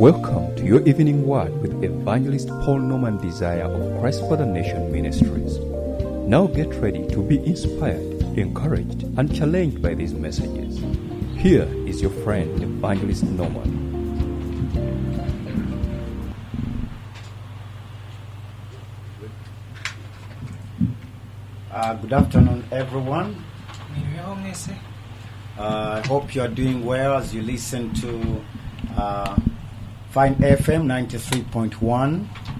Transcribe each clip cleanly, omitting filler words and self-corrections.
Welcome to your evening word with Evangelist Paul Norman Desire of Christ for the Nation Ministries. Now get ready to be inspired, encouraged, and challenged by these messages. Here is your friend, Evangelist Norman. Good afternoon, everyone. Mwiriweho mwese. I hope you are doing well as you listen to Fine FM 93.1.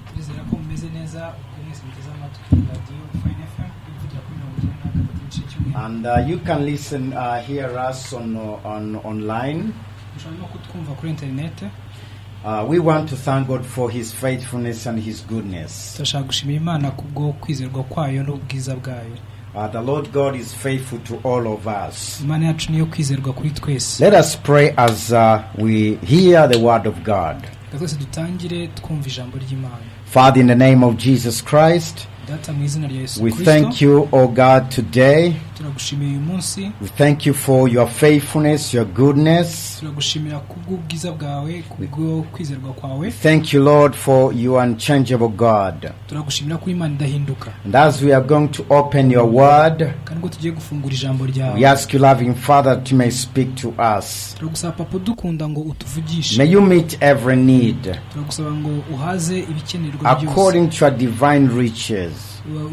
Turizera ko mumeze neza ubwo mwese muteze amatwi radiyo Fine FM ivugira kuri 93.1. And you can listen, hear us on online. Mushobora no kutwumva kuri interinete. We want to thank God for His faithfulness and His goodness. Turashaka gushimira Imana kubwo kwizerwa kwayo n'ubwiza bwayo. The Lord God is faithful to all of us. Imana yacu niyo kwizerwa kuri twese. Let us pray as we hear the word of God. Reka twese dutangire twumva ijambo ry'Imana. Father, in the name of Jesus Christ, Data, mu izina rya Yesu we Kristo, thank you, O God, today. Turagushimiye uyu munsi. We thank you for your faithfulness, your goodness. Turagushimira kubw'ubwiza bwawe, kubwo kwizerwa kwawe. Thank you, Lord, for your unchangeable God. Turagushimira ko Imana idahinduka. And as we are going to open your word, Kandi ubwo tugiye gufungura ijambo ryawe, we ask you, loving Father, that you may speak to us. Turagusaba, Papa udukunda, ngo utuvugishe. May you meet every need Turagusaba ngo uhaze ibikenerwa byose according to your divine riches,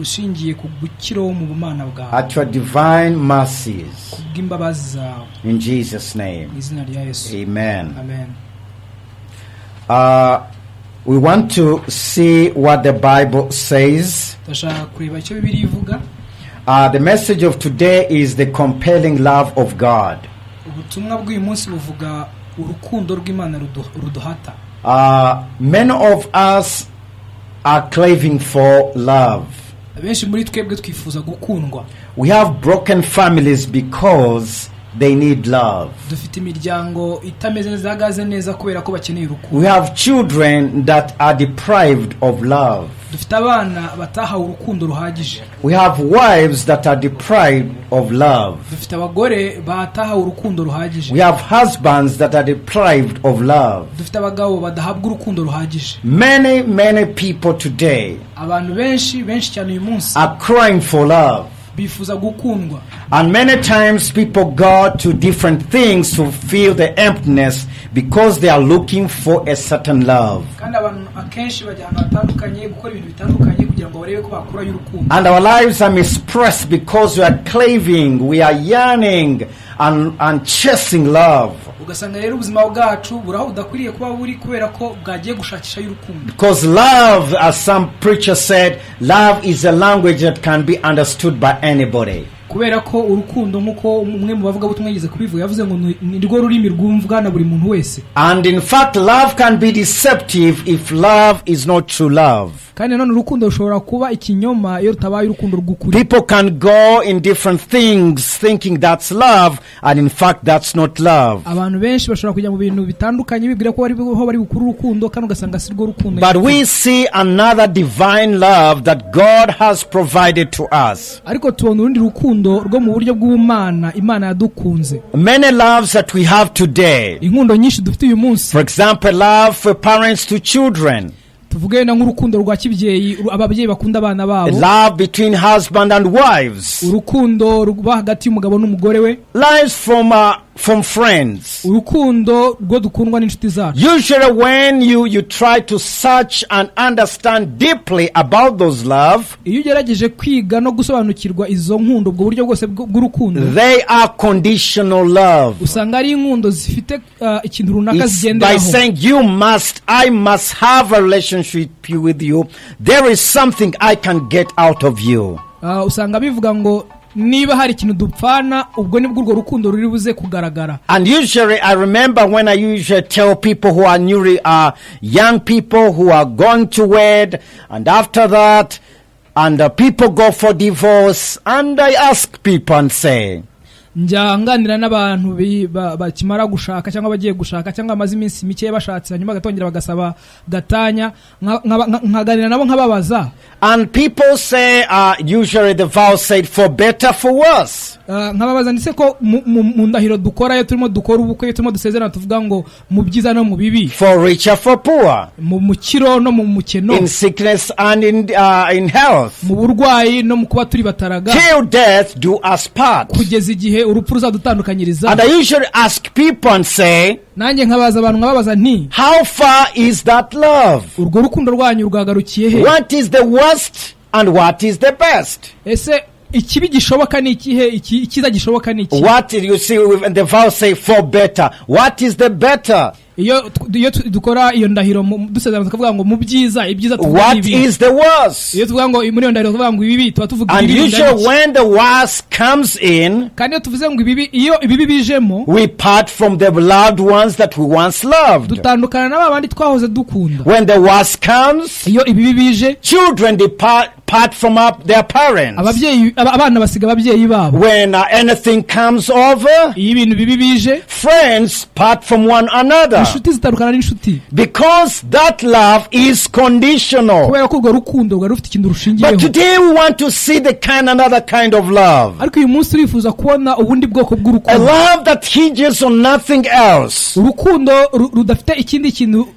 ushingiye ku gukiro wo mu bumana bwawe, at your divine mercies. Kubw'imbabazi zawe. In Jesus' name, Mu izina rya Yesu. Amen. Amen. We want to see what the Bible says. Turashaka kureba icyo Bibiliya ivuga. The message of today is the compelling love of God. Ubutumwa bw'uyu munsi buvuga urukundo rw'Imana ruduhata. Many of us are craving for love. Abenshi muri twebwe twifuza gukundwa. We have broken families because they need love. Dufite imiryango itameze neza, ihagaze neza kubera ko bakeneye urukundo. We have children that are deprived of love. Dufite abana batahawe urukundo ruhagije. We have wives that are deprived of love. Dufite abagore batahawe urukundo ruhagije. We have husbands that are deprived of love. Dufite abagabo badahabwa urukundo ruhagije. Many, many people today Abantu benshi benshi cyane uyu munsi are crying for love. Bifuza gukundwa. And many times people go to different things to fill the emptiness because they are looking for a certain love. Kandi abantu akenshi bajya ahantu hatandukanye gukora ibintu bitandukanye kugira ngo barebe ko bakurayo urukundo. And our lives are mispressed because we are craving, we are yearning and chasing love. Ugasanga rero ubuzima bwacu buri aho budakwiriye kuba buri kubera ko bwagiye gushakishayo urukundo. Because love, as some preacher said, love is a language that can be understood by anybody. Kubera ko urukundo, nk'uko umwe mu bavugabutumwa yigeze kubivuga, yavuze ngo ni rwo rurimi rwumvwa na buri muntu wese. And in fact, love can be deceptive if love is not true love. Kandi nanone urukundo rushobora kuba ikinyoma iyo rutabaye urukundo rw'ukuri. People can go in different things thinking that's love, and in fact, that's not love. Abantu benshi bashobora kujya mu bintu bitandukanye bibwira ko bari ho bari bukure urukundo, kandi ugasanga si rwo rukundo. But we see another divine love that God has provided to us. Ariko tubona urundi rukundo rwo mu buryo bw'ubumana Imana yadukunze. Many loves that we have today. Inkundo nyinshi dufite uyu munsi, For example, love for parents to children, tuvuge wenda nk'urukundo rwa kibyeyi, ababyeyi bakunda abana babo, love between husband and wives, urukundo ruba hagati y'umugabo n'umugore we, lives from friends. Urukundo rwo dukundwa n'inshuti zacu. Usually, when you try to search and understand deeply about those love, Iyo ugerageje kwiga no gusobanukirwa izo nkundo, ubwo buryo bwose bw'urukundo, they are conditional love. Usanga ari inkundo zifite ikintu runaka It's by zigenderaho. Saying you must, I must have a relationship with you. There is something I can get out of you. Usanga bivuga ngo niba hari ikintu dupfana, ubwo nibwo urwo rukundo ruri buze kugaragara. And usually, I remember when I usually tell people who are newly, young people who are going to wed, and after that, and people go for divorce, and I ask people and say, Njya nganira n'abantu bakimara gushaka cyangwa bagiye gushaka cyangwa bamaze iminsi mike bashatse, hanyuma bagatongera bagasaba gatanya, nkaganira nabo nkababaza. And people say, usually the vow said, for better, for worse. Nkababaza ndetse ko mu ndahiro dukora iyo turimo dukora ubukwe, iyo turimo dusezerana, tuvuga ngo mu byiza no mu bibi, For richer, for poor. Mu mukiro no mu mukeno, In sickness and in health. Mu burwayi no mu kuba turi bataraga, Till death do us part. Kugeza igihe urupfu ruzadutandukanyiriza. And I usually ask people and say, Nanjye nkabaza abantu nkababaza nti, how far is that love? Urwo rukundo rwanyu rwagarukiye he? What is the worst and what is the best? Ese ikibi gishoboka ni ikihe? Icyiza gishoboka ni ikihe? What you see, the vow say for better. What is the better? Iyo dukora iyo ndahiro dusezerana tukavuga ngo mu byiza, ibyiza tuvuga What ni ibihe? is the worst? Iyo tuvuga ngo muri iyo ndahiro tuvuga ngo ibibi, tuba tuvuga And ibibi usually bingana iki? when the worst comes in, Kandi iyo tuvuze ngo ibibi, iyo ibibi bijemo, we part from the loved ones that we once loved. Dutandukana na ba bandi twahoze dukunda. When the worst comes, Iyo ibibi bije, children depart part from up their parents. Ababyeyi abana basiga ababyeyi babo. When anything comes over, Iyo ibintu bibi bije, friends part from one another. Inshuti zitandukana n'inshuti. Because that love is conditional. Kubera ko urwo rukundo rwari rufite ikintu rushingiyeho. But today we want to see the kind another kind of love. Ariko uyu munsi turifuza kubona ubundi bwoko A bw'urukundo. Love that hinges on nothing else. Urukundo rudafite ikindi kintu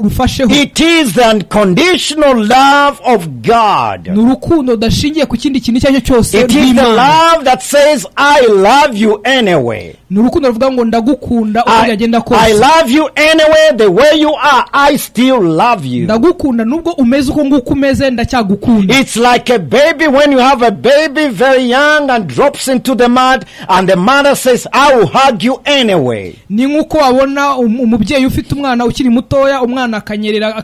rufasheho. It is the unconditional love of God. Ni urukundo rudashingiye ku kindi kintu icyo ari cyo cyose It is the rw'Imana. Love that says, "I love you anyway." Ni urukundo ruvuga ngo ndagukunda uko byagenda I kose. love you anyway, the way you are, I still love you. Ndagukunda nubwo umeze uko nguko umeze, ndacyagukunda. It's like a baby when you have a baby very young and drops into the mud, and the mother says, "I will hug you anyway." Ni nk'uko wabona umubyeyi ufite umwana ukiri mutoya, umwana akanyerera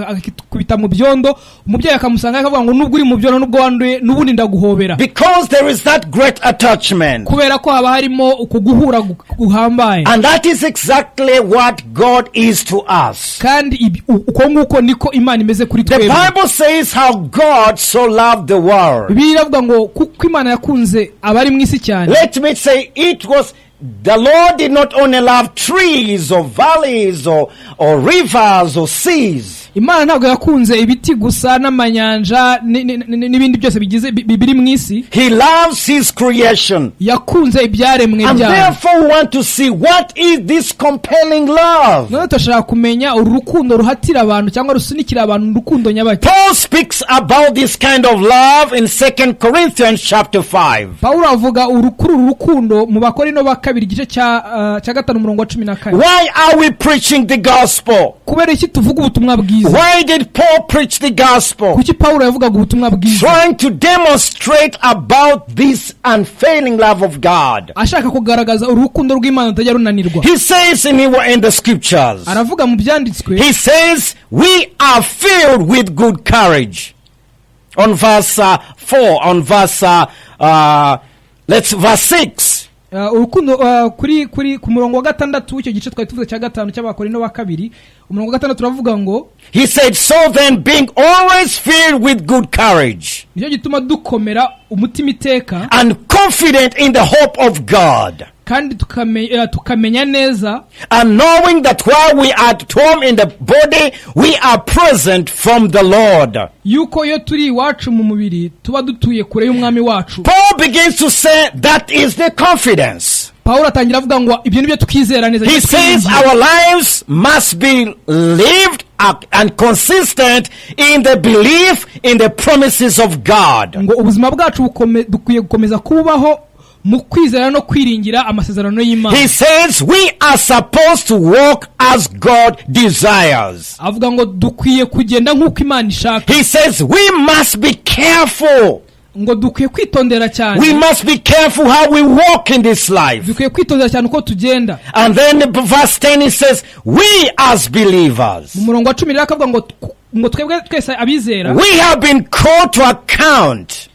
akikubita mu byondo, umubyeyi akamusanga akavuga ngo nubwo uri mu byondo, nubwo wanduye, n'ubundi ndaguhobera. Because there is that great attachment. Kubera ko haba harimo uku guhura guhambaye. And that is exactly what God is to us. Kandi uko nguko niko Imana imeze kuri The twebwe. Bible says how God so loved the world. Bibiliya iravuga ngo kuko Imana yakunze abari mu isi cyane. Let me say, it was the Lord did not only love trees or valleys or rivers or seas. Imana ntabwo yakunze ibiti gusa n'amanyanja n'ibindi byose bigize biri mu isi. He loves His creation. Yakunze ibyaremwe And byayo. therefore, we want to see what is this compelling love. None turashaka kumenya uru rukundo ruhatira abantu cyangwa rusunikira abantu urukundo nyabaki. Paul speaks about this kind of love in 2 Corinthians chapter 5. Pawulo avuga kuri uru rukundo mu Bakorino ba kabiri igice cya 5 umurongo wa 14. Why are we preaching the gospel? Kubera iki tuvuga ubutumwa bwiza? Why did Paul preach the gospel? Kuki Pawulo yavugaga ubutumwa bwiza? Trying to demonstrate about this unfailing love of God. Ashaka kugaragaza urukundo rw'Imana rutajya runanirwa. He says in the scriptures, Aravuga mu byanditswe, he says, "We are filled with good courage." On verse 4, on verse, let's, verse 6. Urukundo kuri ku murongo wa 6 w'icyo gice twari tuvuze cya 5 cy'Abakorino ba kabiri, umurongo wa 6 uravuga ngo, He said, "So then, being always filled with good courage nicyo gituma dukomera umutima iteka, and confident in the hope of God, kandi tukamenya neza, and knowing that while we are at home in the body, we are present from the Lord." yuko iyo turi iwacu mu mubiri tuba dutuye kure y'Umwami wacu. Paul begins to say that is the confidence. Pawulo atangira avuga ngo ibyo nibyo twizera neza. He says our lives must be lived up and consistent in the belief in the promises of God. Ngo ubuzima bwacu dukwiye gukomeza kubaho mu kwizera no kwiringira amasezerano y'Imana. He says we are supposed to walk as God desires. Avuga ngo dukwiye kugenda nk'uko Imana ishaka. He says we must be careful. Ngo dukwiye kwitondera cyane. We must be careful how we walk in this life. Dukwiye kwitondera cyane uko tugenda. And then in verse 10 he says, we as believers, Mu murongo wa 10 rero akavuga ngo twebwe twese abizera, we have been called to account.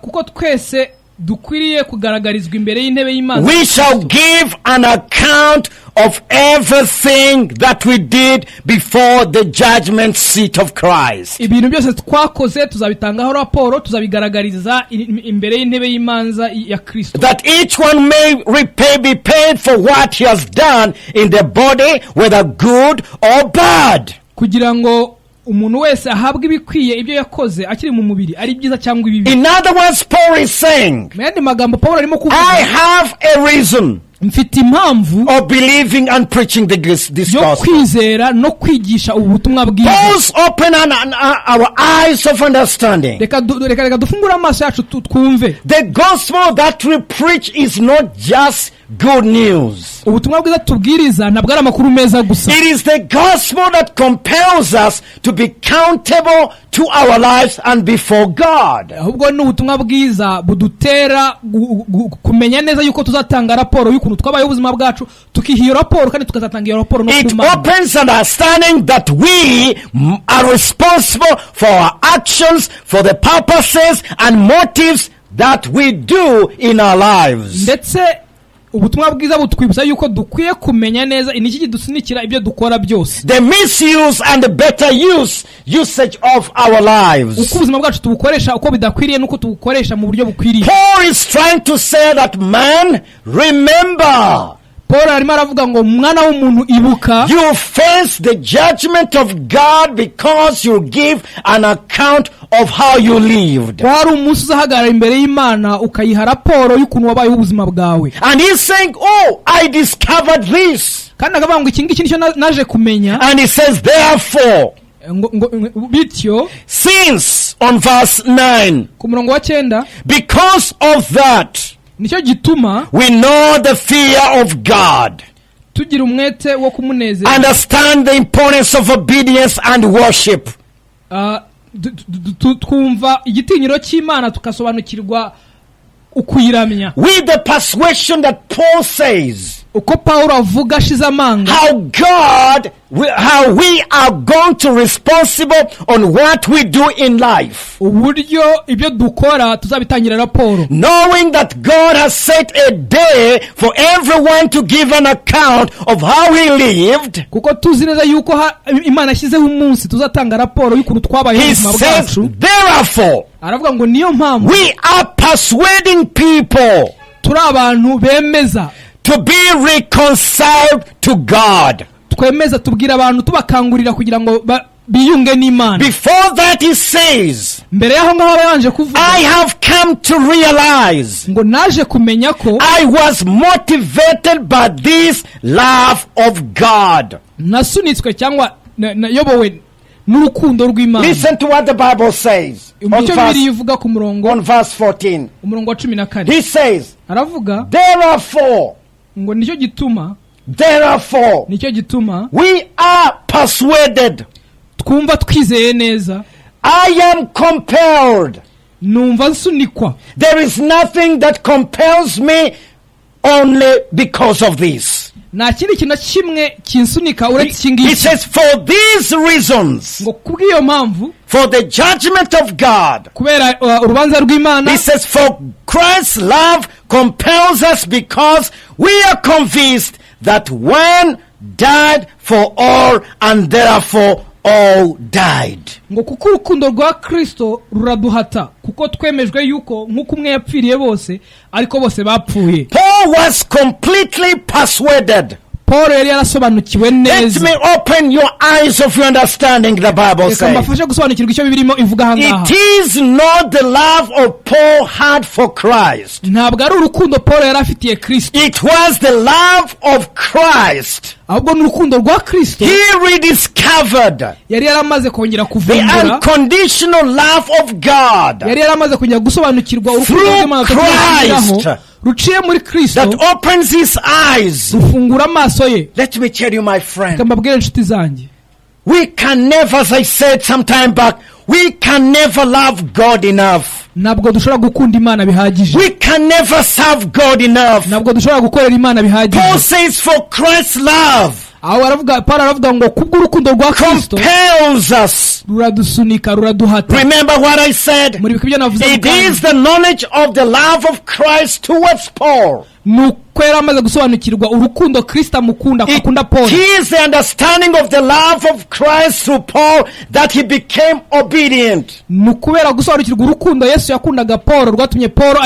Kuko twese dukwiriye kugaragarizwa imbere y'intebe y'Imana. We shall give an account of everything that we did before the judgment seat of Christ. Ibintu byose twakoze tuzabitangaho raporo, tuzabigaragariza imbere y'intebe y'imanza ya Kristo. That each one may repay, be paid for what he has done in the body, whether good or bad. Kugira ngo Umuntu wese ahabwa ibikwiye ibyo yakoze akiri mu mubiri, ari byiza cyangwa ibibi. In other words, Paul is saying, Mu yandi magambo, Paul arimo kuvuga, I have a reason mfite impamvu of believing and preaching this yo gospel. kwizera no kwigisha ubu butumwa bwiza. Paul's open our eyes of understanding. Reka dufungure amaso yacu twumve. The gospel that we preach is not just good news. Ubutumwa bwiza tubwiriza ntabwo ari amakuru meza gusa. It is the gospel that compels us to be accountable to our lives and before God. Ahubwo ni ubutumwa bwiza budutera kumenya neza yuko tuzatanga raporo y'ukuntu twabayeho ubuzima bwacu, tukiha iyo raporo kandi tukazatanga iyo raporo no It ku Mana. opens understanding that we are responsible for our actions, for the purposes and motives that we do in our lives. Ndetse ubutumwa bwiza butwibutsa yuko dukwiye kumenya neza ni iki kidusunikira ibyo dukora byose. The misuse and the better usage of our lives. Uko ubuzima bwacu tubukoresha uko bidakwiriye n'uko tubukoresha mu buryo bukwiriye. Paul is trying to say that, man, remember, Paul arimo aravuga ngo mwana w'umuntu, ibuka, you face the judgment of God because you give an account of how you lived. Ko hari umunsi uzahagarara imbere y'Imana ukayiha raporo y'ukuntu wabayeho ubuzima bwawe. And he's saying, "Oh, I discovered this." Kandi akavuga ngo iki ngiki nicyo naje kumenya. And he says, "Therefore," ngo bityo, since, on verse 9, ku murongo wa 9, because of that, nicyo gituma we know the fear of God, tugira umwete wo kumunezeza, understand the importance of obedience and worship. Ah, twumva igitinyiro cy'Imana, tugasobanukirwa ukuyiramya. With the persuasion that Paul says, Uko Pawulo avuga ashize amanga, how we are going to responsible on what we do in life. Uburyo ibyo dukora tuzabitangira raporo. Knowing that God has set a day for everyone to give an account of how he lived. Kuko tuzi neza yuko Imana yashyizeho umunsi tuzatanga raporo y'ukuntu twabayeho He ubuzima says, bwacu. Therefore, Aravuga ngo niyo mpamvu we are persuading people turi abantu bemeza to be reconciled to God. Twemeza, tubwira abantu, tubakangurira kugira ngo biyunge n'Imana. Before that, he says, Mbere y'aho ngaho aba yabanje kuvuga, I have come to realize ngo naje kumenya ko I was motivated by this love of God. Nasunitswe cyangwa nayobowe n'urukundo rw'Imana. Listen to what the Bible says on Icyo verse, Bibiliya ivuga ku murongo on verse 14. umurongo wa 14. He says, Aravuga Therefore, ngo nicyo gituma, therefore, nicyo gituma we are persuaded. Twumva twizeye neza. I am compelled. Numva nsunikwa. There is nothing that compels me only because of this. Nta kindi kintu na kimwe kinsunika uretse iki He ngiki. says, for these reasons, Ngo kubw'iyo mpamvu, for the judgment of God, kubera urubanza rw'Imana, he says, for Christ's love compels us because we are convinced that one died for all and therefore all died. Ngo kuko urukundo rwa Kristo ruraduhata, kuko twemejwe yuko nk'uko umwe yapfiriye bose, ariko bose bapfuye. Paul was completely persuaded. Paul yari yarasobanukiwe Let neza. me open your eyes of your understanding, the Bible Reka says. mbafashe gusobanukirwa icyo Bibiliya ivuga aha ngaha. It is not the love of Paul had for Christ. Ntabwo ari urukundo Paul yari afitiye Kristo. It was the love of Christ. Ahubwo ni urukundo rwa Kristo. He rediscovered Yari yaramaze kongera the kuvumbura, unconditional love of God yari yaramaze kongera gusobanukirwa urukundo through rw'Imana rutagira Christ ruciye muri Kristo that opens his eyes. rufungura amaso ye. Let me tell you, my friend, Reka mbabwire, inshuti zanjye, we can never, as I said some time back, we can never love God enough. Ntabwo dushobora gukunda Imana bihagije. We can never serve God enough. Ntabwo dushobora gukorera Imana bihagije. Paul says, for Christ's love Aho aravuga, Paul aravuga ngo kubw'urukundo rwa Kristo compels us. ruradusunika, ruraduhata. Remember what I said? Muribuka ibyo navuze mu It kanya. is the knowledge of the love of Christ towards Paul. Ni uko yari amaze gusobanukirwa urukundo Kristo amukunda, akunda Paul. It is the understanding of the love of Christ through Paul that he became obedient. Ni ukubera gusobanukirwa urukundo Yesu yakundaga Paul rwatumye Paul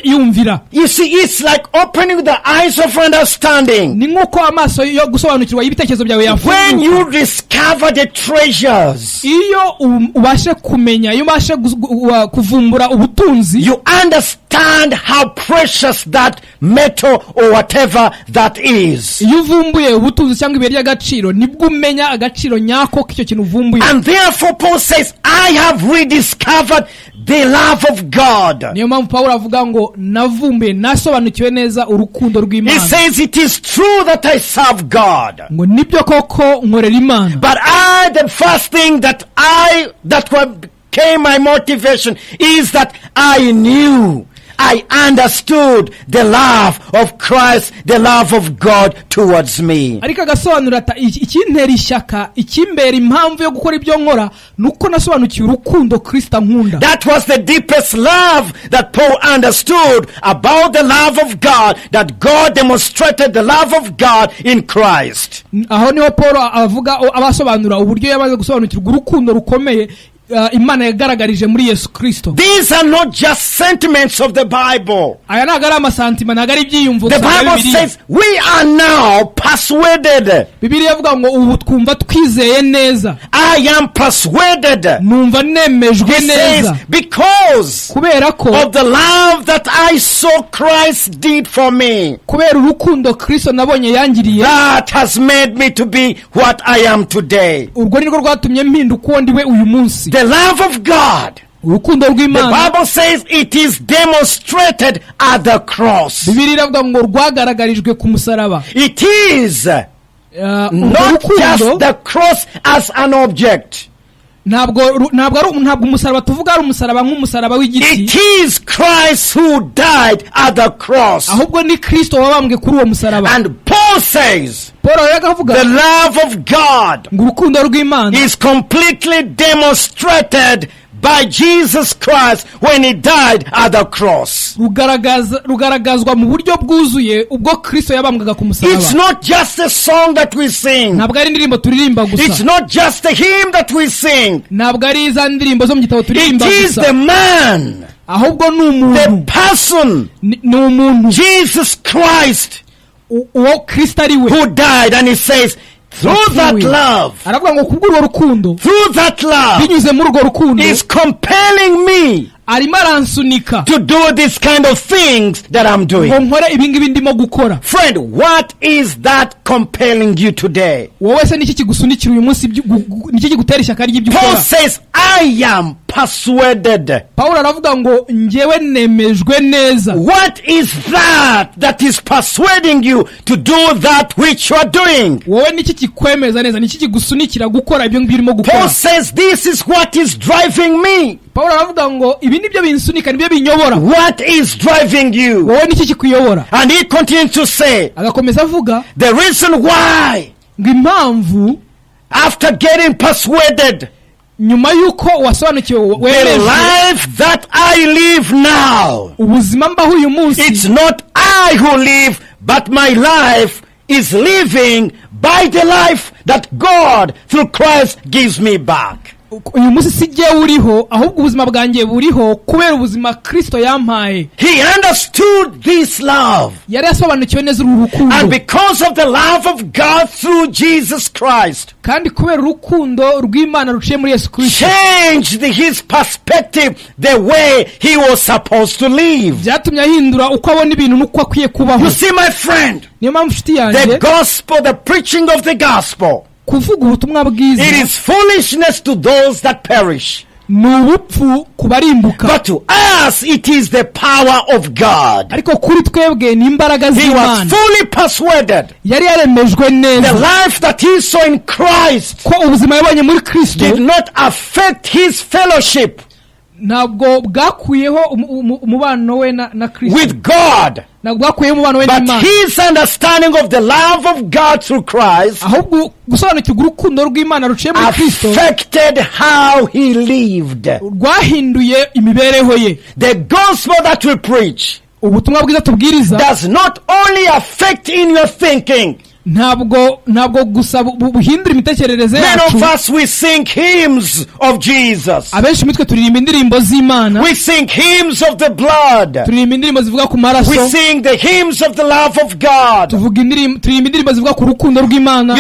yumvira. You see, it's like opening the eyes of understanding. Ni nk'uko amaso yo gusobanukirwa y'ibitekerezo byawe When yafunguka. you discover the treasures, Iyo ubashe kumenya, iyo ubashe kuvumbura ubutunzi, you understand how precious that metal or whatever that is. Iyo uvumbuye ubutunzi cyangwa ibuye ry'agaciro, nibwo umenya agaciro nyako k'icyo kintu uvumbuye. And therefore, Paul says, "I have rediscovered the love of God." Niyo mpamvu Pawulo avuga ngo navumbuye, nasobanukiwe neza urukundo He rw'Imana. says, "It is true that I serve God." Ngo nibyo koko nkorera Imana. But the first thing that became my motivation is that I knew, I understood the love of Christ, the love of God towards me. Ariko agasobanura ati ikintera ishyaka, ikimbera impamvu yo gukora ibyo nkora, ni uko nasobanukiwe urukundo Kirisita ankunda. That was the deepest love that Paul understood about the love of God, that God demonstrated the love of God in Christ. Aho niho Paul avuga, abasobanura uburyo yamaze gusobanukirwa urukundo rukomeye Imana yagaragarije muri Yesu Kirisito. These are not just sentiments of the Bible. Aya ntabwo ari amasantima, ntabwo ari ibyiyumvo The gusa bya Bible Bibiliya. says we are now persuaded. Bibiliya ivuga ngo ubu twumva twizeye neza. I am persuaded. Numva nemejwe He says, neza. because Kubera ko of the love that I saw Christ did for me, kubera urukundo Kirisito nabonye yangiriye, that has made me to be what I am today. Urwo ni rwo rwatumye mpinduka uwo ndi we uyu munsi. The love of God. Urukundo The rw'Imana. Bible says it is demonstrated at the cross. Bibiliya iravuga ngo rwagaragarijwe ku musaraba. It is Urwo not rukundo just the cross as an object. ntabwo umusaraba tuvuga ari umusaraba nk'umusaraba w'igiti. It is Christ who died at the cross. Ahubwo ni Kirisito wabambwe kuri uwo musaraba. And Paul says Paul rero akavuga the love of God ngo urukundo rw'Imana is completely demonstrated by Jesus Christ when he died at the cross. Rugaragazwa mu buryo bwuzuye ubwo Kirisito yabambwaga ku It's musaraba. not just a song that we sing. Ntabwo ari indirimbo turirimba It's gusa. not just a hymn that we sing. Ntabwo ari za ndirimbo zo mu gitabo It turirimba is gusa. the man, Ahubwo ni umuntu, the person, ni umuntu, Jesus Christ, uwo Kirisito ari we who died. And he says, through that wapfuye. Love, Aravuga ngo kubw'urwo rukundo, through that love, binyuze muri urwo rukundo, is compelling me arimo aransunika to do this kind of things that I'm ngo doing. nkore ibi ngibi ndimo gukora. Friend, what is that compelling you today? Wowe se niki kigusunikira uyu munsi niki kigutera ishyaka ry'ibyo Paul ukora? says, "I am persuaded." Pawulo aravuga ngo njyewe nemejwe neza. What is that that is persuading you to do that which you are doing? Wowe niki kikwemeza neza, niki kigusunikira gukora ibyo ngibyo urimo gukora? Paul says, "This is what is driving me." Pawulo aravuga ngo ibi nibyo binsunika, nibyo binyobora. What is driving you? Wowe niki kikuyobora? And he continues to say, Agakomeza avuga the reason why, ngo impamvu, after getting persuaded, nyuma y'uko wasobanukiwe, the wemejwe, life that I live now, ubuzima mbaho uyu munsi, it's not I who live, but my life is living by the life that God through Christ gives me back. Uyu munsi si jyewe uriho, ahubwo ubuzima bwanjye buriho kubera ubuzima Kirisito yampaye. He understood this love. Yari yasobanukiwe neza uru rukundo. And because of the love of God through Jesus Christ, Kandi kubera urukundo rw'Imana ruciye muri Yesu Kirisito, changed his perspective, the way he was supposed to live. Byatumye ahindura uko abona ibintu n'uko akwiye kubaho. You see, my friend, Niyo mpamvu, inshuti yanjye, the gospel, the preaching of the gospel, kuvuga ubutumwa bwiza, it is foolishness to those that perish. Ni ubupfu ku barimbuka. But to us, it is the power of God. Ariko kuri twebwe ni imbaraga He was z'Imana. Fully persuaded. Yari yaremejwe The neza life that he saw in Christ ko ubuzima yabonye muri Kristo did not affect his fellowship ntabwo bwakuyeho umubano we na Kristo, with God. ntabwo bwakuyeho umubano we But n'Imana, his understanding of the love of God through Christ ahubwo gusobanukirwa urukundo rw'Imana ruciye muri Kristo affected how he lived. rwahinduye imibereho ye. The gospel that we preach, Ubutumwa bwiza tubwiriza does not only affect in your thinking. Ntabwo gusa buhindura imitekerereze Many yacu. of us, we sing hymns of Jesus. Abenshi muri twe turirimba indirimbo z'Imana. We sing hymns of the blood. Turirimba indirimbo zivuga ku maraso. We sing the hymns of the love of God. Tuvuga indirimbo, turirimba indirimbo zivuga ku rukundo rw'Imana.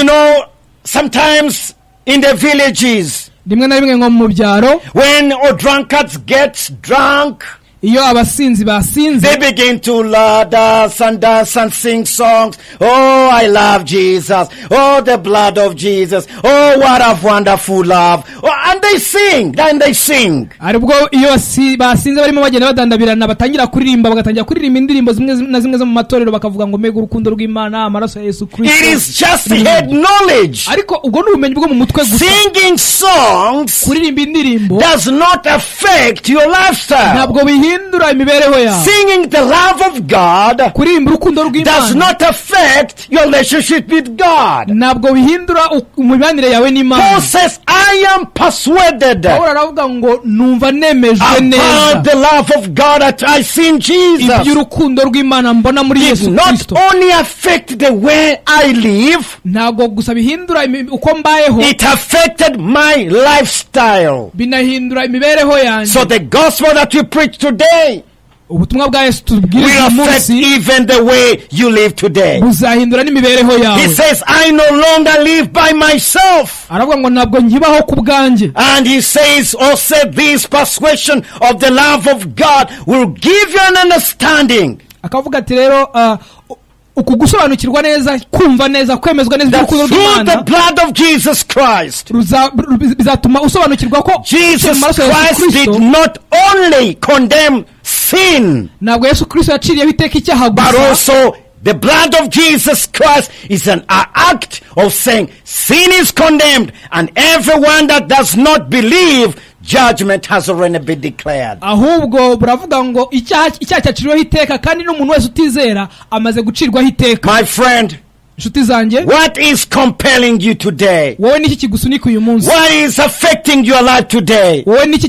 Sometimes in the villages, Rimwe na rimwe nko mu byaro, when all drunkards get drunk, iyo abasinzi basinze, they begin to dance and dance and sing songs. "Oh, I love Jesus. Oh, the blood of Jesus. Oh, what a wonderful love." Oh, and they sing, and they sing. Aribwo iyo basinze barimo bagenda badandabirana batangira kuririmba, bagatangira kuririmba indirimbo zimwe na zimwe zo mu matorero, bakavuga ngo mbega urukundo rw'Imana, amaraso ya Yesu It Kristo. is just head knowledge. Ariko ubwo ni ubumenyi bwo mu mutwe gusa. Singing songs Kuririmba indirimbo does not affect your lifestyle. ntabwo bihindura imibereho yawe. Singing the love of God Kuririmba urukundo does rw'Imana not affect your relationship with God. ntabwo bihindura imibanire yawe n'Imana. Paul says, "I am persuaded Pawulo aravuga ngo numva nemejwe neza about the love of God that I see in Jesus." iby'urukundo rw'Imana mbona muri Did Yesu not Kristo. only affect the way I live, Ntabwo gusa bihindura uko mbayeho, it affected my lifestyle. binahindura imibereho yanjye. So the gospel that we preach today Ubutumwa bwa Yesu will tubwiriza uyu affect munsi even the way you live today. buzahindura n'imibereho yawe. He says, "I no longer live by myself." Aravuga ngo ntabwo nkibaho ku bwanjye. And he says also, this persuasion of the love of God will give you an understanding Akavuga ati rero uku gusobanukirwa neza, kumva neza, kwemezwa neza that iby'urukundo through rw'Imana the blood of Jesus Christ, bizatuma usobanukirwa ko Jesus mu maraso ya Yesu Christ Kristo, did not only condemn sin, ntabwo Yesu Kristo yaciriyeho iteka icyaha but gusa, also the blood of Jesus Christ is an act of saying sin is condemned, and everyone that does not believe, judgment has already been declared. Ahubwo buravuga ngo icyaha cyaciriweho iteka kandi n'umuntu wese utizera amaze gucirwaho iteka. My friend, Inshuti zanjye, what is compelling you today? wowe niki kigusunika uyu munsi? What is affecting your life today? Wowe niki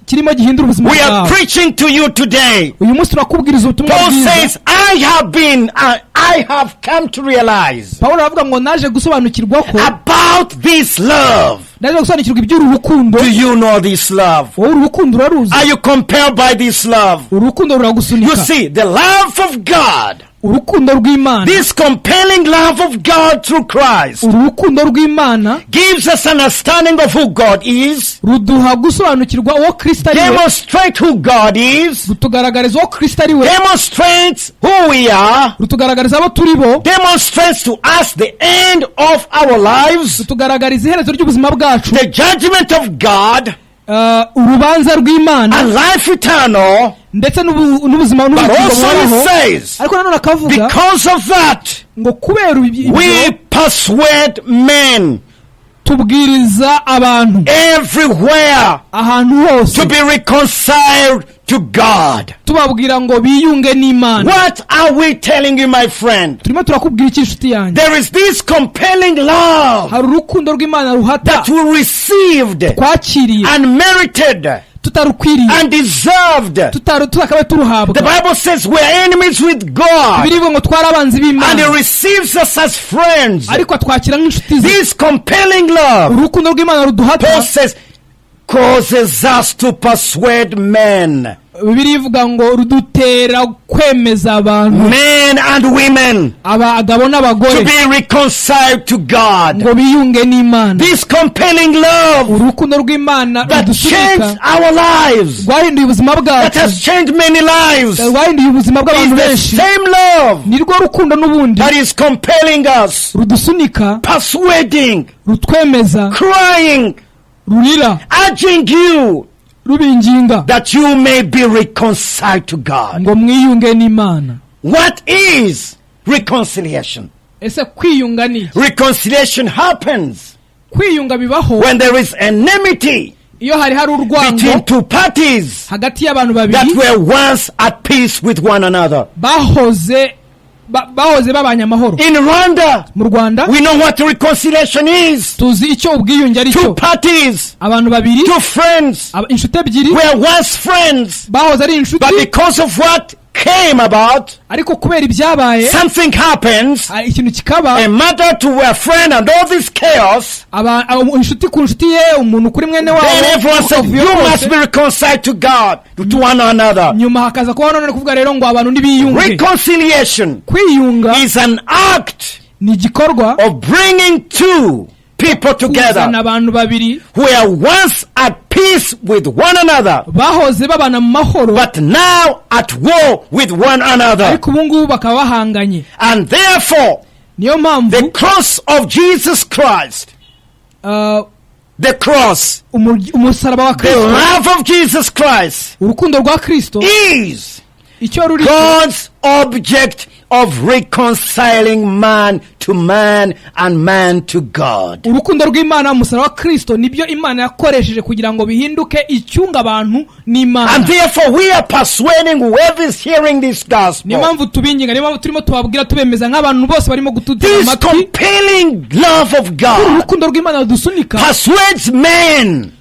kirimo gihindura ubuzima We are bwawe? preaching to you today. Uyu munsi turakubwiriza ubutumwa Paul bwiza. says, I have come to realize Pawulo aravuga ngo naje gusobanukirwa ko about this love." naje gusobanukirwa iby'uru rukundo. Do you know this love? Wowe uru rukundo uraruzi? Are you compelled by this love? Uru rukundo You ruragusunika? see, the love of God, Urukundo rw'Imana, this compelling love of God through Christ, uru rukundo rw'Imana gives us understanding of who God is, ruduha gusobanukirwa uwo Kristo ari we, demonstrate who God is, rutugaragariza uwo Kristo ari we, demonstrates who we are, rutugaragariza abo turi bo, demonstrates to us the end of our lives, rutugaragariza iherezo ry'ubuzima bwacu, the judgment of God, urubanza rw'Imana, and life eternal. ndetse n'ubuzima But n'ubugingo also he buhoraho. says, Ariko nanone akavuga because of that, ngo kubera ibyo we persuade men tubwiriza abantu everywhere ahantu hose to be reconciled to God. tubabwira ngo biyunge n'Imana. What are we telling you, my friend? Turimo turakubwira iki, inshuti yanjye? There is this compelling love Hari urukundo rw'Imana ruhata that we received twakiriye and merited tutarukwiriye and deserved. Tutakabaye turuhabwa. The Bible says we are enemies with God, Birivuga ngo twari abanzi and b'Imana, He receives us as friends. ariko atwakira nk'inshuti ze. This compelling love, Urukundo rw'Imana ruduhata, Paul says, causes us to persuade men, Bibiliya ivuga ngo rudutera kwemeza abantu, men and women, abagabo to n'abagore, be reconciled to God. ngo biyunge n'Imana. This compelling love Urukundo rw'Imana that rudusunika changed our lives, rwahinduye ubuzima that bwacu, has changed many lives, rwahinduye ubuzima is bw'abantu the benshi, same love ni rwo rukundo n'ubundi that is compelling us, rudusunika, persuading, rutwemeza, crying, rurira, urging you rubinginga that you may be reconciled to God. ngo mwiyunge n'Imana. What is reconciliation? Ese kwiyunga ni iki? Reconciliation happens Kwiyunga bibaho when there is enmity iyo hari urwango between two parties hagati y'abantu that babiri were once at peace with one another. bahoze babanye amahoro. In Rwanda, Mu Rwanda, we know what reconciliation is. tuzi icyo ubwiyunge ari Two cyo. parties, Abantu babiri, two friends inshuti ebyiri were once friends, bahoze ari inshuti, but because of what came about, Ariko kubera ibyabaye, something happens, ikintu kikaba, a mother to a friend and all this chaos. Inshuti ku nshuti ye, umuntu kuri mwene wabo, Then everyone said, akavuyo "You kose. must be reconciled to God, to one another." Nyuma hakaza kubaho none kuvuga rero ngo abantu ntibiyunge. Reconciliation Kwiyunga is an act ni igikorwa of bringing two people kuzana together abantu babiri who were once at peace with one another, bahoze babana mu mahoro, but now at war with one another. ariko ubu ngubu bakaba bahanganye. And therefore, Niyo mpamvu the cross of Jesus Christ, the cross, umusaraba wa the Kristo, love of Jesus Christ urukundo rwa Kristo, is icyo ruri, God's object of reconciling man to man and man to God. urukundo rw'Imana, umusaraba wa Kristo, nibyo Imana yakoresheje kugira ngo bihinduke icyunga abantu n'Imana. And therefore, we are persuading whoever is hearing this Niyo gospel. mpamvu tubinginga, niyo mpamvu turimo tubabwira, tubemeza nk'abantu bose barimo gututega This amatwi, compelling love of uru God rukundo rw'Imana rudusunika, persuades men.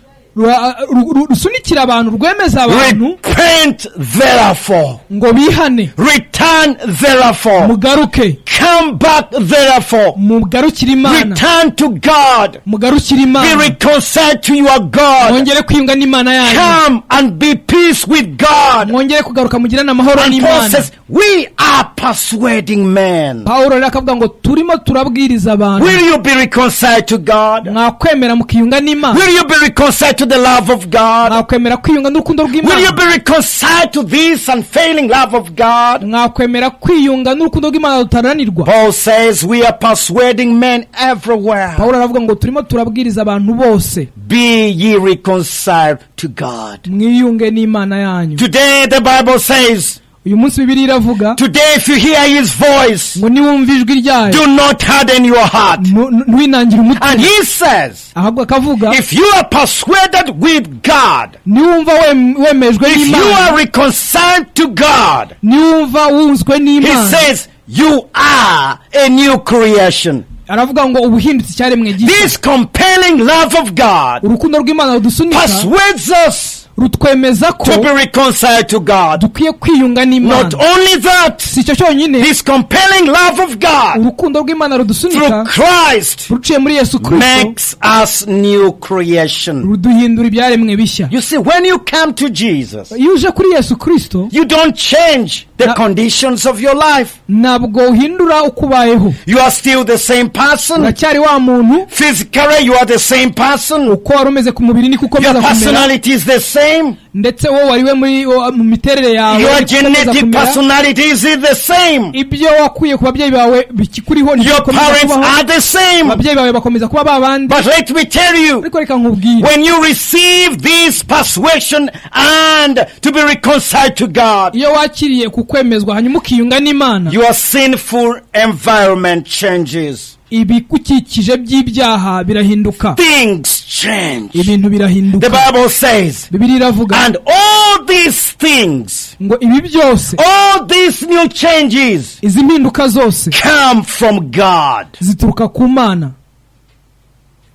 Rusunikira abantu, rwemeza abantu Repent therefore. ngo bihane. Return therefore. Mugaruke. Come back therefore. Mugarukire Imana. Return to God. Mugarukire Be Imana. reconciled to your God. Mwongere kwiyunga n'Imana yanyu. Come and be peace with God. Mwongere kugaruka mugirane amahoro And Paul n'Imana. says, we are persuading men. Pawulo rero akavuga ngo turimo turabwiriza abantu. Will you be reconciled to God? Mwakwemera mukiyunga n'Imana? Will you be reconciled to the love of God? Mwakwemera kwiyunga n'urukundo Will you rw'Imana? be reconciled to this unfailing love of God? Mwakwemera kwiyunga n'urukundo rw'Imana rutaranirwa? Paul says we are persuading men everywhere. Pawulo aravuga ngo turimo turabwiriza abantu bose. Be ye reconciled to God. Mwiyunge n'Imana yanyu. Today the Bible says, Uyu munsi Bibiliya iravuga, today if you hear his voice, ngo niwumva ijwi ryayo, do not harden your heart. Ntiwinangire umutima. And he says, Ahubwo akavuga, if you are persuaded with God, niwumva wemejwe if you n'Imana, are reconciled to God, niwumva wunzwe he n'Imana, says you are a new creation. aravuga ngo uba uhindutse icyaremwe gishya. This compelling love of God Urukundo rw'Imana rudusunika, persuades us rutwemeza ko to be reconciled to God. dukwiye kwiyunga n'Imana. Not only that, Si icyo cyonyine, this compelling love of God urukundo rw'Imana rudusunika through Christ ruciye muri Yesu Kristo makes us new creation. ruduhindura ibyaremwe bishya. You see, when you come to Jesus, Iyo uje kuri Yesu Kristo, you don't change the conditions of your life. ntabwo uhindura uko ubayeho. You are still the same person. Uracyari wa muntu. Physically, you are the same person. Uko wari umeze ku mubiri niko ukomeza Your kumera. personality is the same. Ndetse wowe wari we muri mu miterere yawe Your niko ukomeza genetic kumera. personality is the same. Ibyo wakuye ku babyeyi bawe bikikuriho niko Your ukomeza parents kubaho. are the same. Ababyeyi bawe bakomeza kuba babandi. But let me tell you, Ariko reka nkubwire, when you receive this persuasion and to be reconciled to God, iyo wakiriye ku kwemezwa hanyuma ukiyunga n'Imana, your sinful environment changes. ibigukikije by'ibyaha birahinduka. Things change. Ibintu The birahinduka. Bible says, Bibiliya iravuga, and all these things, ngo ibi byose, all these new changes izi mpinduka zose come from God. zituruka ku Mana.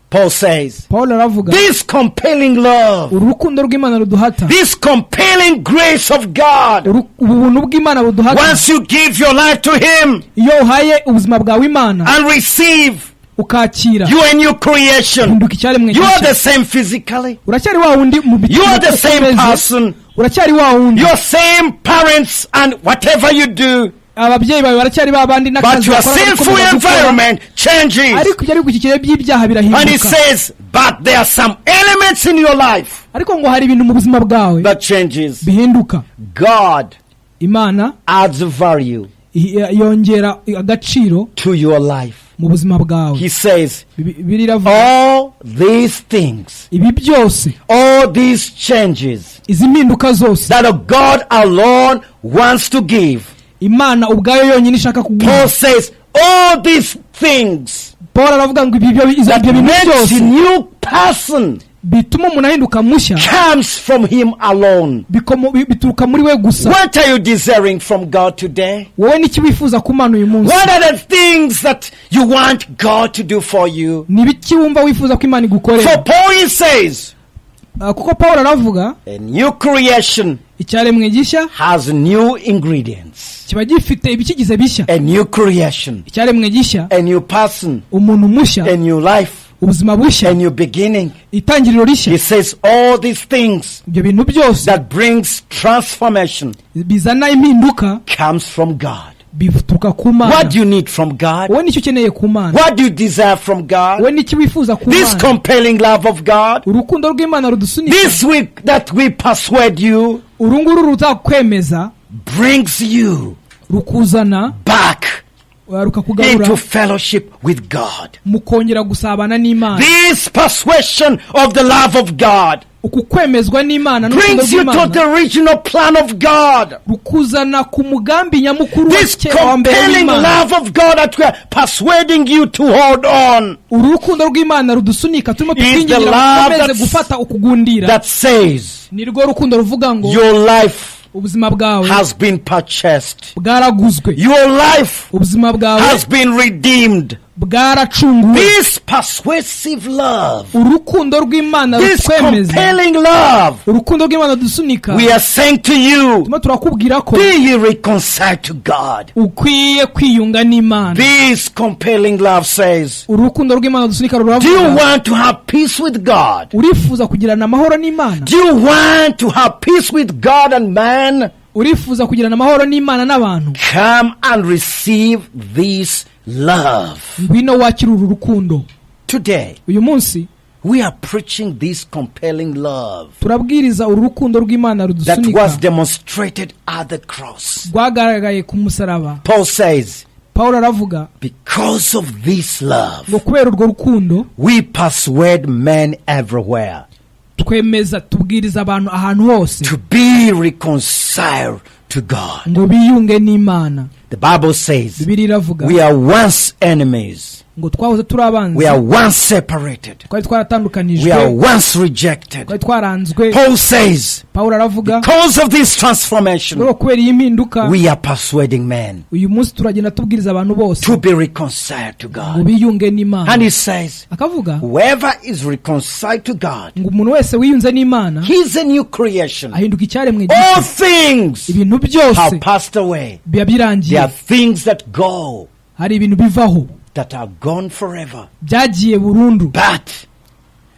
Paul says, Paul aravuga, this compelling love, uru rukundo rw'Imana ruduhata, this compelling grace of God, ubu buntu bw'Imana buduhata, once you give your life to Him iyo uhaye ubuzima bwawe Imana and receive, ukakira, you are a new creation. uhinduka icyaremwe You are gishya. the same physically. Uracyari wa wundi mu You are the same ukomeze. person. Uracyari wa wundi. Your same parents and whatever you do. Ababyeyi bawe baracyari ba bandi But n'akazi your bakora sinful barakomeza gukora. environment changes. Ariko ibyo ari bigukikije by'ibyaha And he birahinduka. says, but there are some elements in your life Ariko ngo hari ibintu mu buzima bwawe that changes. bihinduka. God Imana adds value yongera agaciro to your life. mu buzima bwawe. He says, Bibiliya iravuga, all these things, ibi byose, all these changes izi mpinduka zose that God alone wants to give. Imana ubwayo yonyine ishaka kuguha. Paul says, all these things Paul aravuga ngo ibi ibyo bintu makes byose a new person bituma umuntu ahinduka mushya comes from him alone. bituruka muri we gusa. What are you desiring from God today? Wowe n'iki wifuza ku Mana uyu munsi? What are the things that you want God to do for you? Ni ibiki wumva wifuza ko Imana igukorera? For Paul, he says, Ah, kuko Paul aravuga, a new creation icyaremwe gishya has new ingredients. Kiba gifite ibikigize bishya. A new creation, Icyaremwe gishya, a new person, umuntu mushya, a new life, ubuzima bushya, a new beginning. Itangiriro rishya. He says all these things Ibyo bintu byose that brings transformation bizana impinduka comes from God. Bituruka ku Mana. What do you need from God? Wowe nicyo ukeneye ku Mana? What do you desire from God? Wowe nicyo wifuza ku This Mana? compelling love of God. Urukundo rw'Imana rudusunika. This week that we persuade you Uru nguru ruzakwemeza brings you rukuzana back rukakugarura into fellowship with God. Mukongera gusabana n'Imana. This persuasion of the love of God Uku kwemezwa n'Imana n'urukundo brings you to rw'Imana the original plan of God. rukuzana ku mugambi nyamukuru wa This kera wa mbere compelling w'Imana. love of God that we are persuading you to hold on Uru rukundo rw'Imana rudusunika turimo is the tukwingingira love mukomeze gufata ukugundira that says ni rwo rukundo ruvuga ngo your life ubuzima bwawe has been purchased. bwaraguzwe. Your life Ubuzima bwawe has been redeemed. Bwaracunguwe. This persuasive love, Urukundo rw'Imana this rutwemeza, compelling love, urukundo rw'Imana rudusunika, we are saying to you, turimo turakubwira ko be ye reconciled to God. Ukwiye kwiyunga n'Imana. This compelling love says, Urukundo rw'Imana rudusunika do you ruravuga, want to have peace with God? Urifuza kugirana amahoro n'Imana? Do you want to have peace with God and man? Urifuza kugirana amahoro n'Imana n'abantu? Come and receive this love. Ngwino wakire uru rukundo. Today, Uyu munsi we are preaching this compelling love turabwiriza uru rukundo rw'Imana that rudusunika was demonstrated at the cross. rwagaragaye ku musaraba. Paul says, Paul aravuga because of this love, ngo kubera urwo rukundo we persuade men everywhere twemeza tubwiriza abantu ahantu hose to be reconciled to God. Ngo biyunge n'Imana. The Bible says Bibiliya iravuga we are once enemies, ngo twahoze turi abanzi, we are once separated, twari twaratandukanijwe, we are once rejected. Twari twaranzwe. Paul says, Paul aravuga, because of this transformation, ngo kubera iyi mpinduka we are persuading men uyu munsi turagenda tubwiriza abantu bose to be reconciled to ngo God. biyunge n'Imana. And he says, Akavuga whoever is reconciled to God, ngo umuntu wese wiyunze n'Imana he's a new creation. Ahinduka icyaremwe gishya. All things Ibintu byose have passed away. Biba birangiye. There are things that go, Hari ibintu bivaho that are gone forever. Byagiye burundu. But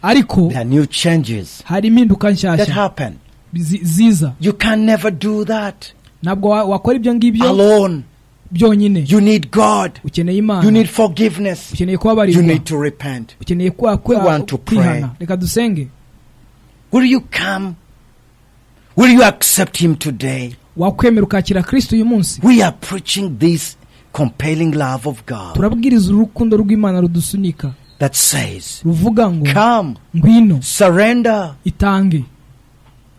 Ariko there are new changes hari impinduka that nshyashya happen. Ziza. You can never do that Ntabwo wakora ibyo ngibyo alone. byonyine. You need God. Ukeneye Imana. You need forgiveness. Ukeneye You kubabarirwa. need to repent. Ukeneye We want to pray. kwihana. Reka dusenge. Will you come? Will you accept Him today? Wakwemera ukakira Kristo uyu munsi? We are preaching this compelling love of God Turabwiriza urukundo rw'Imana rudusunika that says, ruvuga ngo come, ngwino, surrender. Itange.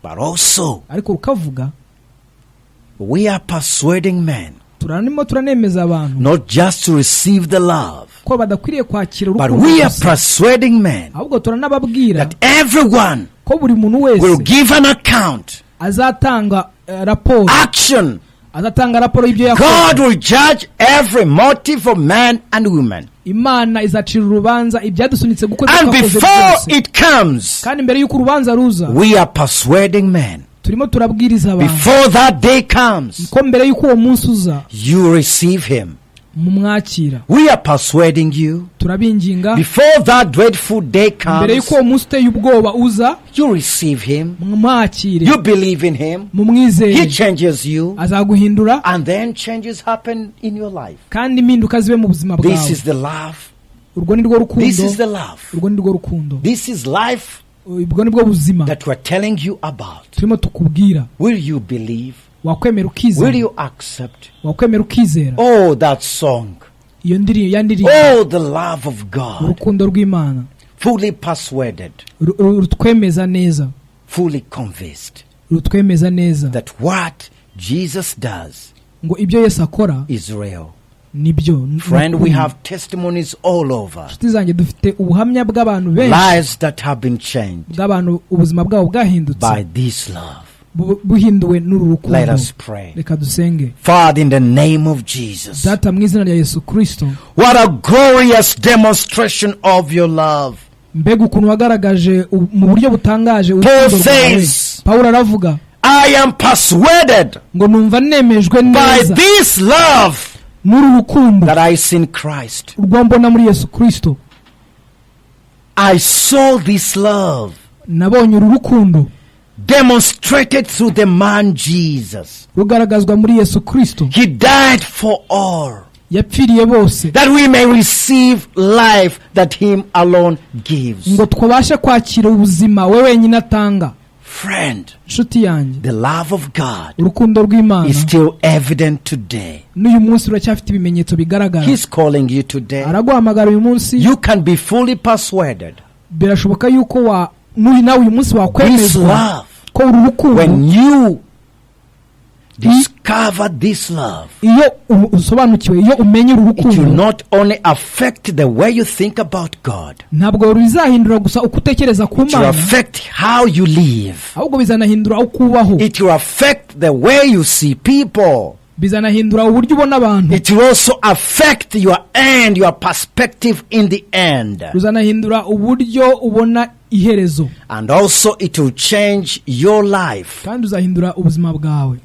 But also, Ariko rukavuga, we are persuading men turarimo turanemeza abantu not just to receive the love, ko badakwiriye kwakira but urukundo we are gusa, persuading men ahubwo turanababwira that everyone ko buri muntu wese will give an account, azatanga raporo, action. Azatanga raporo y'ibyo yakoze. God will judge every motive of man and woman. Imana izacira urubanza ibyadusunitse gukora ibyo And twakoze before byose. it comes, Kandi mbere y'uko urubanza ruza, we are persuading men. turimo turabwiriza abantu Before that day comes, ko mbere y'uko uwo munsi uza, you receive him. Mumwakira. We are persuading you. Turabinginga Before that dreadful day mbere y'uko comes, uwo munsi uteye ubwoba uza, you receive him. mwakire. You believe in him. Mumwizere. He changes you. Azaguhindura. And then changes happen in your life. Kandi impinduka zibe mu buzima This bwawe. is the love. Urwo ni rwo rukundo. This is the love. Urwo ni rwo rukundo. This is life Ubwo ni bwo buzima that we're telling you about. turimo tukubwira. Will you believe? Wakwemera Will ukizera? you accept? Wakwemera ukizera? Oh, that song. Iyo ndirimbo ya ndirimbo. Oh, the love of God. Urukundo rw'Imana Fully persuaded, rutwemeza neza, fully convinced rutwemeza neza that what Jesus does ngo ibyo Yesu akora is real. nibyo ni Friend, we ukuri. have testimonies all over. Inshuti zanjye, dufite ubuhamya bw'abantu benshi Lives that have been changed bw'abantu ubuzima bwabo bwahindutse by this love. Buhinduwe n'uru Let rukundo. us pray. Reka dusenge. Father, in the name of Jesus, Data, mu izina rya Yesu Kristo, what a glorious demonstration of your love. Mbega ukuntu wagaragaje mu buryo butangaje urukundo Paul rwawe. says, Pawulo aravuga, "I am persuaded ngo numva nemejwe by neza this love n'uru rukundo that I see in Christ." rwo mbona muri Yesu Kirisito. I saw this love Nabonye uru rukundo demonstrated through the man Jesus. rugaragazwa muri Yesu Kirisito. He died for all Yapfiriye bose that we may receive life that Him alone gives. ngo twabashe kwakira ubuzima we wenyine atanga. Friend, Inshuti yanjye, the love of God urukundo rw'Imana is still evident today. n'uyu munsi ruracyafite ibimenyetso bigaragara. He's calling you today. Araguhamagara uyu munsi. You can be fully persuaded. Birashoboka yuko wa n'uyu nawe uyu munsi This wakwemezwa love, ko uru rukundo, when you discover this love, iyo usobanukiwe, iyo umenye uru it will rukundo, not only affect the way you think about God, ntabwo ruzahindura gusa uko utekereza ku it will Mana, affect how you live. ahubwo bizanahindura uko ubaho. It will affect the way you see people. Bizanahindura uburyo ubona abantu. It will also affect your end, your perspective in the end. Ruzanahindura uburyo ubona iherezo. And also, it will change your life. Kandi uzahindura ubuzima bwawe.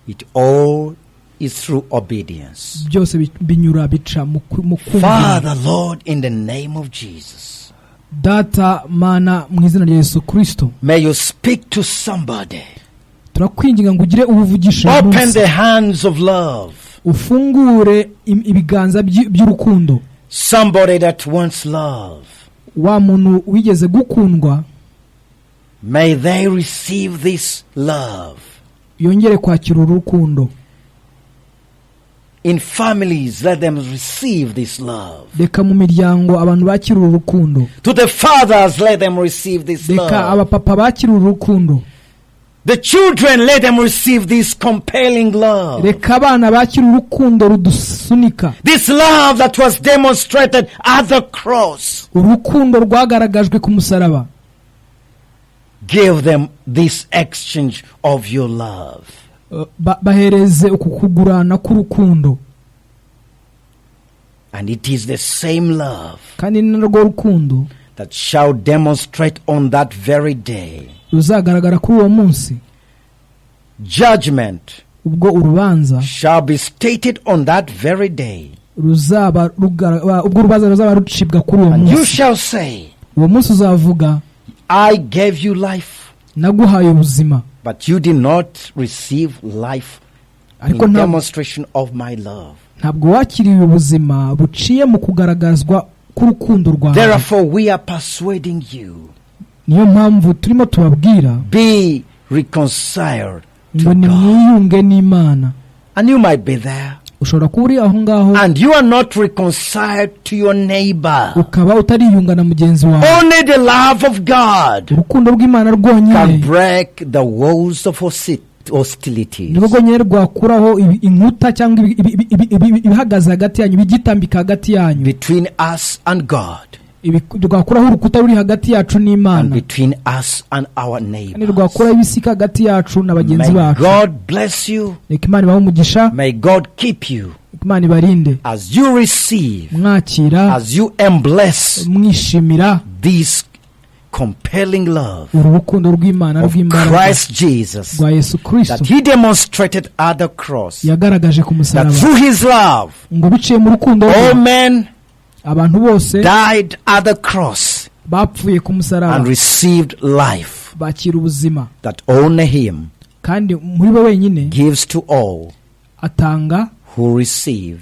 It all is through obedience. Byose binyura, bica mu kumvira. Father, Lord, in the name of Jesus, Data Mana, mu izina rya Yesu Kirisito, may you speak to somebody. Turakwinginga ngo ugire ubuvugisho uyu Open munsi. the hands of love. Ufungure ibiganza by'urukundo. Somebody that wants love. Wa muntu wigeze gukundwa, May they receive this love. yongere kwakira uru rukundo. In families, let them receive this love. Reka mu miryango abantu bakira uru rukundo. To the fathers, let them receive this Reka love. abapapa bakira uru rukundo. The children, let them receive this compelling love. Reka abana bakira urukundo rudusunika. This love that was demonstrated at the cross. Urukundo rwagaragajwe ku musaraba. Give them this exchange of your love. Bahereze uku kugurana k'urukundo. And it is the same love Kandi ni narwo rukundo that shall demonstrate on that very day. ruzagaragara kuri uwo munsi. Judgment Ubwo urubanza shall be stated on that very day. ruzaba ubwo urubanza ruzaba rucibwa kuri uwo And you munsi. shall say, Uwo munsi uzavuga, "I gave you life, "Naguhaye ubuzima, but you did not receive life ariko in demonstration of my love." ntabwo wakiriye ubuzima buciye mu kugaragazwa k'urukundo rwawe." Therefore, we are persuading you, Niyo mpamvu turimo tubabwira be reconciled ngo to God. nimwiyunge n'Imana. And you might be there, Ushobora kuba uri aho ngaho, and you are not reconciled to your neighbor. ukaba utariyunga na mugenzi wawe. Only the love of God Urukundo rw'Imana rwonyine can break the walls of hostilities. nirwo rwonyine rwakuraho inkuta cyangwa ibihagaze hagati yanyu, ibigitambika hagati yanyu, between us and God rwakuraho urukuta ruri hagati yacu and n'Imana, between us and our kandi neighbors. rwakuraho ibisika hagati yacu na bagenzi May bacu. God bless you. Reka Imana ibahe umugisha. May God keep you Reka Imana ibarinde as you receive, mwakira, as you embrace mwishimira this compelling love uru rukundo rw'Imana of rw'imbaraga Christ Jesus rwa Yesu Kirisito that He demonstrated at the cross. yagaragaje ku That musaraba, through His love, ngo biciye mu rukundo rwe, all men abantu bose died at the cross bapfuye ku musaraba and received life bakira ubuzima that only Him kandi muri we wenyine gives to all atanga who receive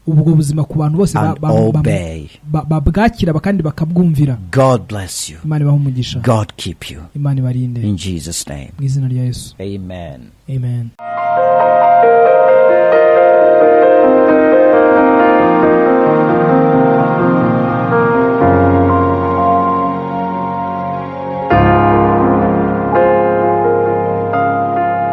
ubwo buzima ku bantu bose and obey. babwakira kandi bakabwumvira. God bless you. Imana ibahe umugisha. God keep you. Imana ibarinde. In Jesus' name. Mu izina rya Yesu. Amen. Amen.